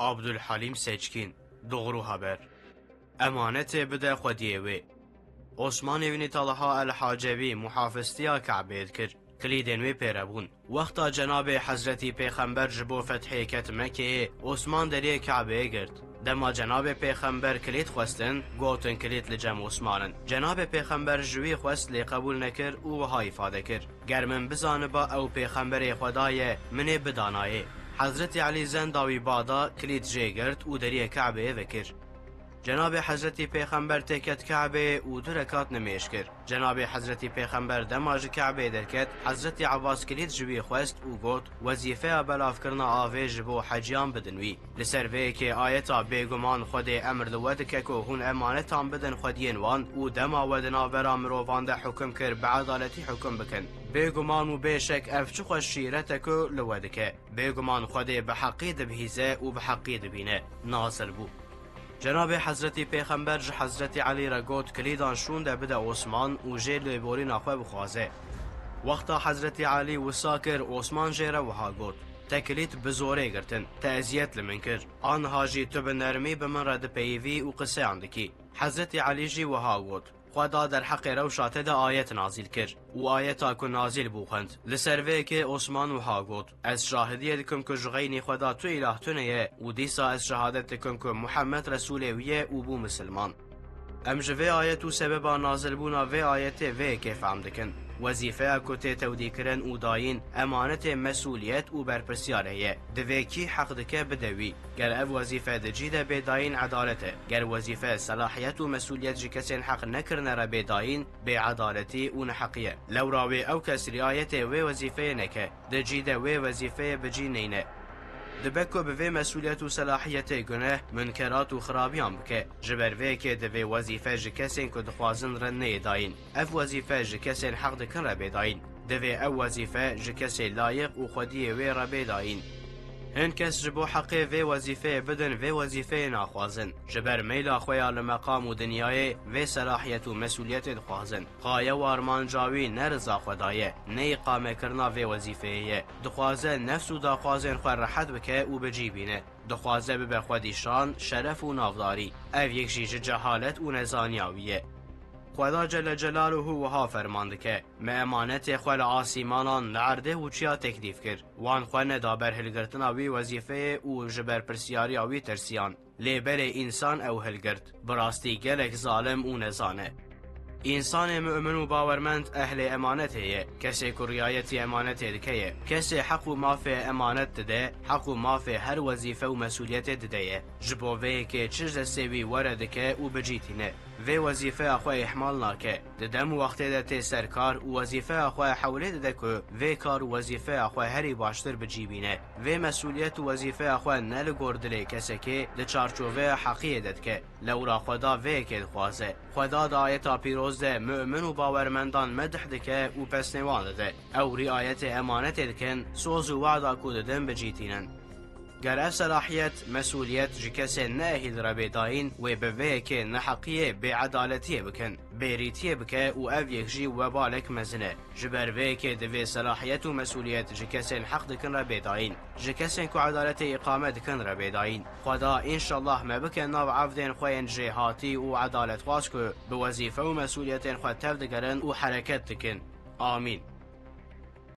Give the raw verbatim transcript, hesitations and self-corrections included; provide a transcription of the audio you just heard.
Abdulhalim Seçkin, Doğru Haber. Emanetê bide xwediyê wê. Osmanê wînî Talha el Hacevi muhafiztiya Ka'beyê dikir. Kilîdên wê pêre bûn. Wexta Cenabê Hezretî Pêxember ji bo fethê ket Mekeyê, Osman deriyê Ka'beyê girt. Dema Cenabê Pêxember kilît xwestin, gotin kilît li cem Osman in. Cenabê Pêxember ji wî xwest lê qebûl nekir û wiha îfade kir, Ger min bizaniba ew Pêxemberê Xweda ye, min ê bidanayê. Hezretî Elî zenda wî bada, kilît jê girt û deriyê Ka'beyê vekir. Cenabê Hezretî Pêxember têket Ka'beyê û du rekat nimêj kir. Cenabê Hezretî Pêxember dema ji Ka'beyê derket, Hezretî Abbas kilît ji wî xwest û got, Wezîfeya belavkirina avê ji bo heciyan bidin wî. Li ser vê yekê ayeta, Bêguman Xwedê emr li we dike ku hûn emanetan bidin xwediyên wan û dema we di navbera mirovan de hukim kir, bi edaletî hukim bikin. Bêguman û bêşek ev çi xweş şîret e ku li we dike. Bêguman Xwedê bi heqî dibihîze û bi heqî dibîne. Nazil bû. Cenabê Hezretî Pêxember ji Hezretî Elî re got, Kilîdan şûnde bide Osman û jê lêborîna xwe bixwaze. Wexta Hezretî Elî wisa kir, Osman jê re wiha got, Te kilît bi zorê girtin, te eziyet li min kir. Aniha jî tu bi nermî bi min re dipeyivî û qiseyan dikî. Hezretî Elî jî wiha got, Xweda derheqê rewşa te de ayet nazîl kir û ayeta ku nazîl bû xwend. Li ser vê yekê Osman wiha got, Ez şahidiyê dikim ku ji xeynî Xweda tu îlah tune ye û dîsa ez şehadet dikim ku Muhammed Resûlê wî ye û bû misilman. Em ji vê ayet û sebeba nazilbûna vê ayetê vê yekê fehm dikin. Wezîfeya ku tê tewdîkirin û dayîn, emanetê mesûliyet û berpirsiyarê ye. Divê kî heq dike bide wî. Ger ev wezîfe di cî de bê dayîn edalet e. Ger wezîfe, selahiyet û mesûliyet ji kesên heq nekirine re bê dayîn, bê edaletî û neheqî ye. Lewra wê ew kes riayetê wê wezîfeyê neke. Di cî de wê wezîfeyê bi cî neyne. Dibe ku bi vê mesûliyet û selahiyetê guneh, munkerat û xirabiyan bike. Ji ber vê yekê divê wezîfe ji kesên ku dixwazin re neyê dayîn. Ev wezîfe ji kesên heq dikin re bê dayîn. Divê ew wezîfe ji kesê layiq û xwediyê wê re bê dayîn. Hin kes ji bo heqê vê wezîfeyê bidin, vê wezîfeyê naxwazin. Ji ber meyla xwe ya li meqam û dinyayê, vê selahiyet û mesûliyetê dixwazin. Xaye û armanca wî ne riza Xweda ye, ne îqamekirina vê wezîfeyê ye. Dixwaze nefs û daxwazên xwe rehet bike û bi cî bîne. Dixwaze bibe xwedîşan, şeref û navdarî. Ev yek jî ji cehalet û nezaniya wî ye. Xweda Celle Celaluhu wiha ferman dike, Me emanetê xwe li asîmanan, li erdê û çiya teklîf kir. Wan xwe neda ber hilgirtina wî wezîfeyê û ji berpirsiyariya wî tirsiyan. Lê belê însan ew hilgirt. Bi rastî gelek zalim û nezan e. Însanê mu'min û bawermend ehlê emanetê ye. Kesê ku riayetî emanetê dike ye. Kesê heq û mafê emanet dide, heq û mafê her wezîfe û mesûliyetê dide ye. Ji bo vê yekê çi ji destê wî were dike û bi cî tîne. Vê wezîfeya xwe îhmal nake. Di dem û wextê de tê ser kar û wezîfeya xwe hewlê dide ku vê kar û wezîfeya xwe herî baştir bi cî bîne. Vê mesûliyet û wezîfeya xwe ne li gor dilê kesekê, di çarçoveya heqiyê de dike. Lewra Xweda vê yekê dixwaze. Xweda di ayeta pîroz de mu'min û bawermendan medih dike û pesnê wan dide. Ew riayetê emanetê dikin, soz û wada ku didin bi cî tînin. Ger ev selahiyet, mesûliyet ji kesên neehîl re bê dayîn, wê bi vê yekê neheqiyê, bêedaletiyê bikin, bêrîtiyê bike û ev yek jî webalek mezin e. Ji ber vê yekê divê selahiyet û mesûliyet ji kesên heq dikin re bê dayîn, ji kesên ku edaletê îqame dikin re bê dayîn. Xweda, înşallah, me bike nav evdên xwe yên jêhatî û edaletxwaz ku bi wezîfe û mesûliyetên xwe tev digerin û hereket dikin. Amîn.